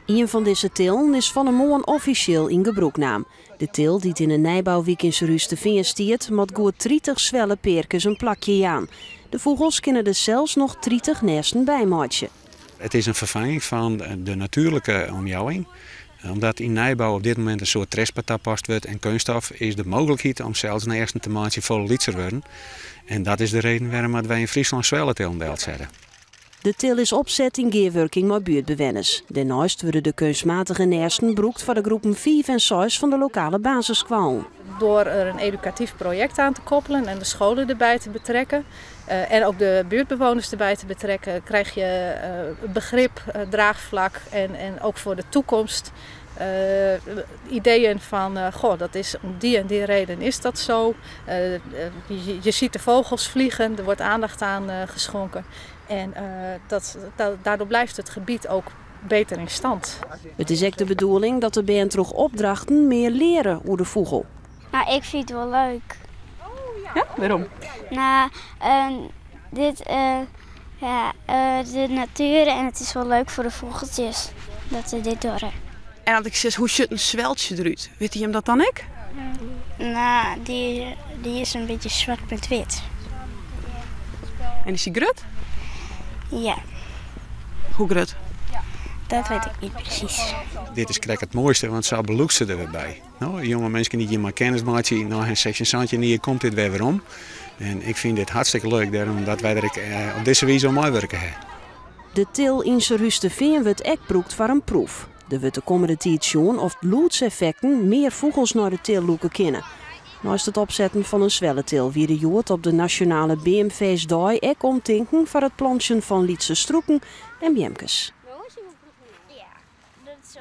Ien fan dizze tillen is fan 'e moarn offisjeel yn gebrûk naam. De til dy't yn 'e nijbouwyk yn Surhústerfean stiet, moat goed 30 swellepearkes in plakje jaan. De fûgels kinne der sels noch 30 nêsten by meitsje. It is in ferfanging fan de natuerlike omjouwing. Omdat yn nijbou op dit momint in soad trespa tapast wurdt en keunststof, is de mooglikheid om sels nêsten te meitsjen folle lytser wurden. En dat is de reden wêrom't wy yn Fryslân swelletillen delsette. De til is opset yn gearwurking mei buertbewenners. Dêrneist wurde de keunstmatige nêsten brûkt foar de groepen fiif en seis fan de lokale basisskoallen. Door er een educatief project aan te koppelen en de scholen erbij te betrekken en ook de buurtbewoners erbij te betrekken, krijg je begrip, draagvlak en ook voor de toekomst ideeën van, goh, dat is om die en die reden is dat zo. Je ziet de vogels vliegen, er wordt aandacht aan geschonken. En dat, daardoor blijft het gebied ook beter in stand. It is ek de bedoeling dat de bern troch opdrachten mear leare oer de fûgel. Nou, ik fyn it wol leuk. Ja, wêrom? Nou, dit, ja, de natuer en it is wol leuk foar de fûgeltsjes dat se dit dogge. En as ik sis, hoe sjocht in sweltsje derút? Witte jim dat dan ek? Nou, dy is in bytsje swart met wyt. En is dy grut? Ja. Hoe grut? Dat wit ik net presys. Dit is krekt it moaiste, want sa belûkst se der wer by. No, jonge minsken dy't hjir mei kennis meitsje, nei har 16, 17 jier komt dit wer werom. En ik fyn dit hartstikke leuk, dêrom dat wy der ek op dizze wize oan meiwurke ha. De til yn Surhústerfean wurdt ek brûkt foar in proef. Der wurdt de kommende tiid sjoen oft lûdseffekten mear fûgels nei de til lûke kinne. Neist it opsetten fan in swelletil wie der hjoed op de Nasjonale Beamfeestdei ek omtinken foar it plantsjen fan lytse strûken en beamkes. Ja, dat is